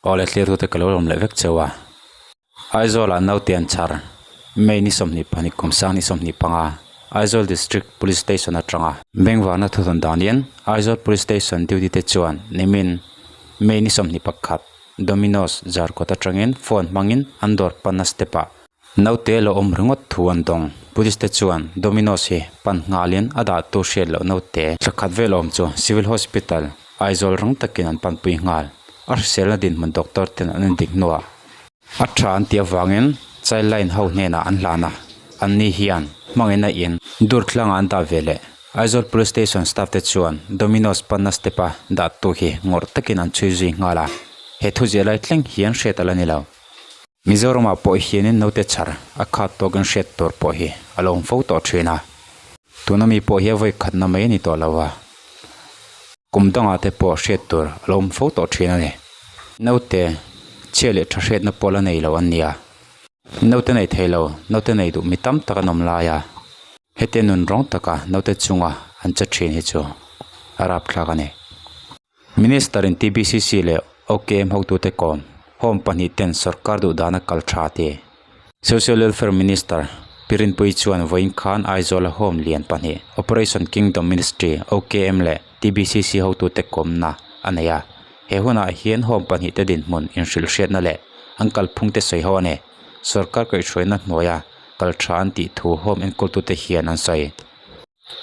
Aw le thlir tute ka lo lawm leh vek cheu a. Aizawl ah naute an chhar. May ni 22 kum sang ni 25 Aizawl District Police Station atanga Bengvarna thuthawn danin Aizawl Police Station duty te chuan nimin May ni 21 Domino's Zarkawt atangin phone hmangin an dawr panna step ah naute lo awm ringawt thu an dawng. Police te chuan Domino's hi pan nghalin a dahtu hriat loh naute thla khat vel awm chu Civil Hospital Aizawl rang takin an panpui nghal. A hriselna dinhmun doctor ten an endik hnuah a tha an tih avangin child line ho hnenah an hlan a, anni hian hmangin a in dur thlangah an dah ve leh. Aizawl Police Station staff te chuan Domino's panna step a dahtu hi ngawrh takin an chhui zui nghal a, he thuziah lai thleng hian hriat a la ni lo. Mizoramah pawh hianin naute chhar a khat tawkin hriat tur pawh hi a lo awm fo tawh thin a, tuna mi pawh hi a vawi khatna mai a ni tawh lo a, kum dangah te pawh hriat tur a lo awm fo tawh thin a ni. Naute chhia leh tha hriatna pawh la nei lo an ni a, naute nei thei lo, naute nei duh mi tam tak an awm lai a, hete nun rawng taka naute chunga an che thin hi chu a rapthlak a ni. Minister in TBCC leh OKM hotute kawm home pahnih ten sorkar duh dana kal tha ti. Social Welfare Minister Pi Rinpuii chuan vawiin khan Aizawl a home lian pahnih Operation Kingdom Ministry, OKM, leh TBCC hotute kawmna a nei a. He hunah hian home pahnih te dinhmun inhrilhhriatna leh an kalphung te sawi ho a ni. Sorkar kaihhruaina hnuaia kal tha an tih thu home enkawltute hian an sawi.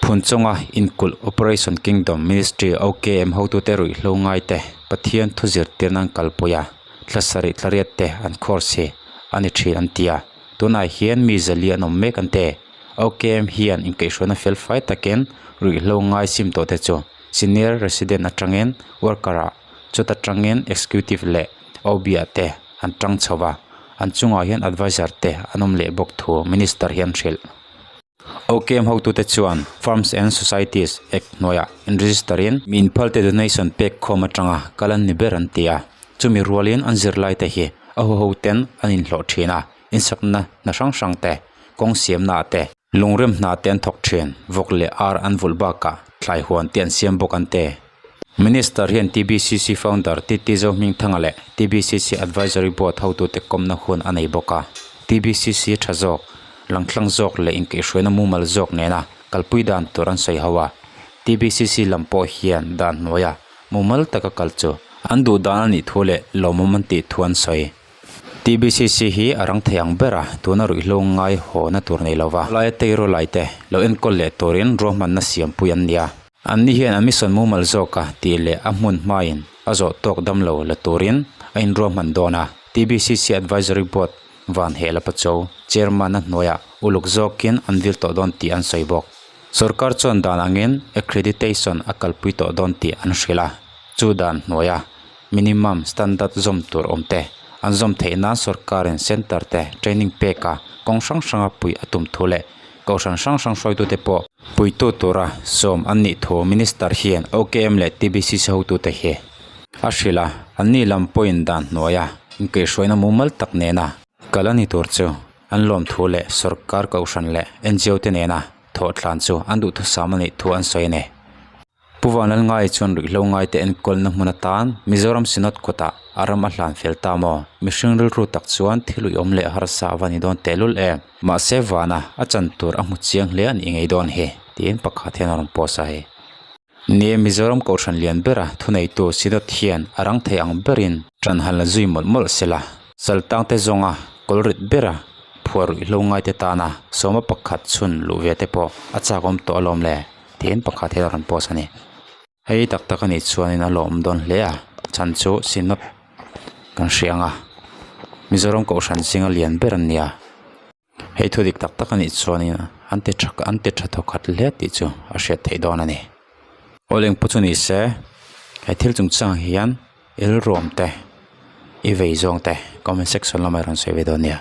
Phunchawnga inkulh Operation Kingdom Ministry OKM hotute ruihhlo ngaite Pathian thu zirtirna an kalpui a, thla sarih thla riat te an course hi a ni thin an ti a, tunah hian mi zali an awm mek an ti. OKM hian inkaihhruaina fel fai takin ruihhlo ngai sim tawh te chu Senior Resident atangin Worker ah chuta tangin Executive leh OB ah te an tang chho va, an chungah hian Advisor te an awm leh bawk thu Minister hian hrilh. OKM hotute chuan Farms and Societies Act hnuaiah in register in mi inphalte donation pek khawm atanga kal an ni ber an ti a, chumi rualin an zirlaite hi a huho ten an inhlawh thin a, insakna hna hrang hrang te, kawng siamna ah te, lungrem hna te an thawk thin, vawk leh ar an vulh bakah thlai huan te an siam bawk an ti. Minister hian TBCC founder TT Zohmingthanga leh TBCC Advisory Board hotute kawmna hun a nei bawk a, TBCC tha zawk Langtlang zawk leh inkaihhruaina mumal zawk nena kalpui dan tur an sawi ho a, TBCC lam pawh hian dan hnuaia mumal taka kal chu an duh dan a nih thu leh lawmawm an tih thu an sawi. TBCC hi a rang thei ang ber a, tuna ruihhlo ngai hawna tur nei lova laia teiraw laite lo enkawl leh turin ruahmanna siampui an ni a. Anni hian a mission mumal zawka tih leh a hmun hmain a zawh tawk damlo la turin a inruahman dawn a, TBCC Advisory Board Van Hela Pacho, Chairman a hnuaiah uluk zawkin an vil tawh dawn tih an sawi bawk. Sorkar chuan dan angin accreditation a kalpui tawh dawn tih an hrilh a, chu dan hnuaia minimum standard zawm tur awm te an zawm theih nan sorkarin centre te training peka kawng hrang hranga puih a tum thu leh kohhran hrang hrang hruaitute pawh puitu tura sawm an nih thu Minister hian OKM leh TBCC hotute hi a hrilh a, anni lam pawhin dan hnuaia inkaihhruaina mumal tak nena kal a ni tur chu an lawmthu leh sorkar kohhran leh NGO te nena thawhthlan chu an duhthusam a nih thu an sawi a ni. Pu Vanlalngai chuan ruihhlo ngaite enkawlna hmun atan Mizoram Synod kawtah a ram a hlan fel ta maw? Mihring rilru tak chuan thil uiawm leh harsa a va ni dawn tehlul em? Mahse vana a chan tur a hmu chiang hle a nih ngei dawn hi tiin pakhat hian a rawn post a hei. Ni e, Mizoram Kohhran lian bera thuneitu Synod hian a rang thei ang berin ṭan han la zui mawlh mawlh se la. Saltangte zawnga kawlrit bera phuah ruihhlo ngaite tana sawma pakhat chhun luh ve te pawh a chakawm tawh alawm le tiin pakhat hian a rawn post a ni. Hei tak tak a nih chuanin a lawm dawn hle a, chhan chu Synod kan hria ang a, Mizoram Kohhran zinga lian ber an nia. Hei thu dik tak tak a nih chuanin an ti tha an ti tha thawkhat hle tih chu a hriat theih dawn a ni. Aw leng pawh chu ni se he thil chungchang hian i rilruam te i vei zawng te comment section lamah i rawn sawi ve dawn nia.